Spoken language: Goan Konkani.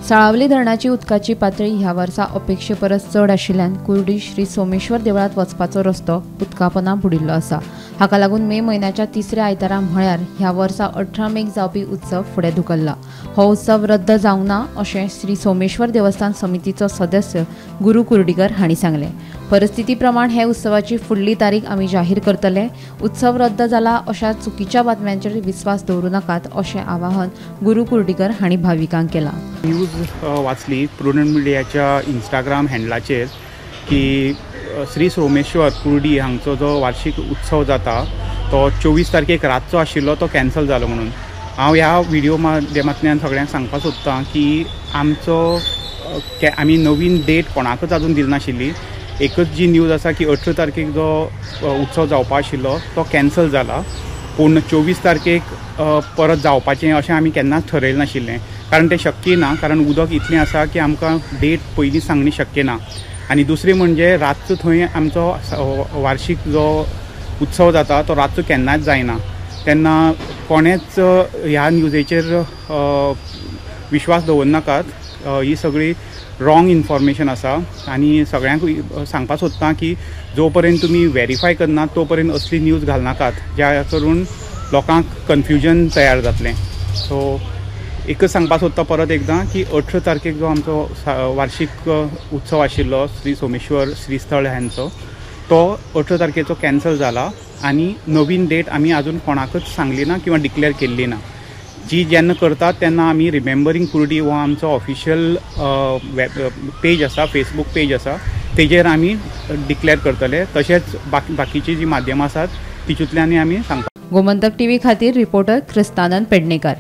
साळावली धरणाची उदकाची पातळी ह्या वर्सा अपेक्षे परस चड आशिल्ल्यान कुर्डी श्री सोमेश्वर देवळांत वचपाचो रस्तो उदकापोना बुडिल्लो आसा. हाका लागून मे म्हयन्याच्या तिसऱ्या आयतारा म्हळ्यार ह्या वर्सा 18 मेक जावपी उत्सव फुडें धुकल्ला. हो उत्सव रद्द जावंक ना अशें श्री सोमेश्वर देवस्थान समितीचो सदस्य गुरू कुर्डीकर हांणी सांगलें. परिस्थिती प्रमाण हे उत्सवाची फुडली तारीख आमी जाहीर करतले. उत्सव रद्द जाला अशा चुकीच्या बातम्यांचेर विस्वास दवरूं नाकात अशें आवाहन गुरू कुर्डीकर हांणी भाविकांक केलां. न्यूज वाचली प्रुडंट मिडियाच्या इंस्टाग्राम हँडलाचेर की श्री सोमेश्वर कुर्डी हांगचो जो वार्षिक उत्सव जाता तो 24 तारखेक रातचो आशिल्लो तो कॅन्सल जालो म्हणून. हांव ह्या व्हिडिओ माध्यमांतल्यान सगळ्यांक सांगपाक सोदतां की आमचो आमी नवीन डेट कोणाकच अजून दिली नाशिल्ली. एकच जी न्यूज आसा की 18 तारखेक जो उत्सव जावपा आशिल्लो तो कॅन्सल जाला, पूण 24 तारखेक परत जावपाचें अशें आमी केन्नाच ठरयलें नाशिल्लें, कारण तें शक्य ना, कारण उदक इतलें आसा की आमकां डेट पयलीं सांगणी शक्य ना. आनी दुसरें म्हणजे रातचो थंय आमचो वार्षिक जो उत्सव जाता तो रातचो केन्नाच जायना, तेन्ना कोणेच ह्या न्यूजेचेर विश्वास दवरनाकात. ही सगळी रॉंग इन्फॉर्मेशन आसा आनी सगळ्यांक सांगपाक सोदता की जो पर्यंत तुमी वेरीफाय करना तो पर्यंत असली न्यूज घालनाकात, ज्या करून लोकांक कन्फ्युजन तयार जातलें. सो एकच सांगपाक सोदता परत एकदां की 18 तारखेक जो आमचो वार्षिक उत्सव आशिल्लो श्री सोमेश्वर श्रीस्थळ हांचो तो 18 तारखेचो कॅन्सल जाला आनी नवीन डेट आमी अजून कोणाकच सांगली ना किंवा डिक्लेअर केल्ली ना. जी जेन्ना करतात तेन्ना आमी रिमेंबरींग कुर्डी हो आमचो ऑफिशियल पेज आसा, फेसबूक पेज आसा, तेजेर आमी डिक्लेअर करतले. तशेंच बाकीची जी माध्यमां आसात तितूंतल्यानूय आमी सांगता. गोमंतक टीव्ही खातीर रिपोर्टर क्रिस्तानंद पेडणेकर.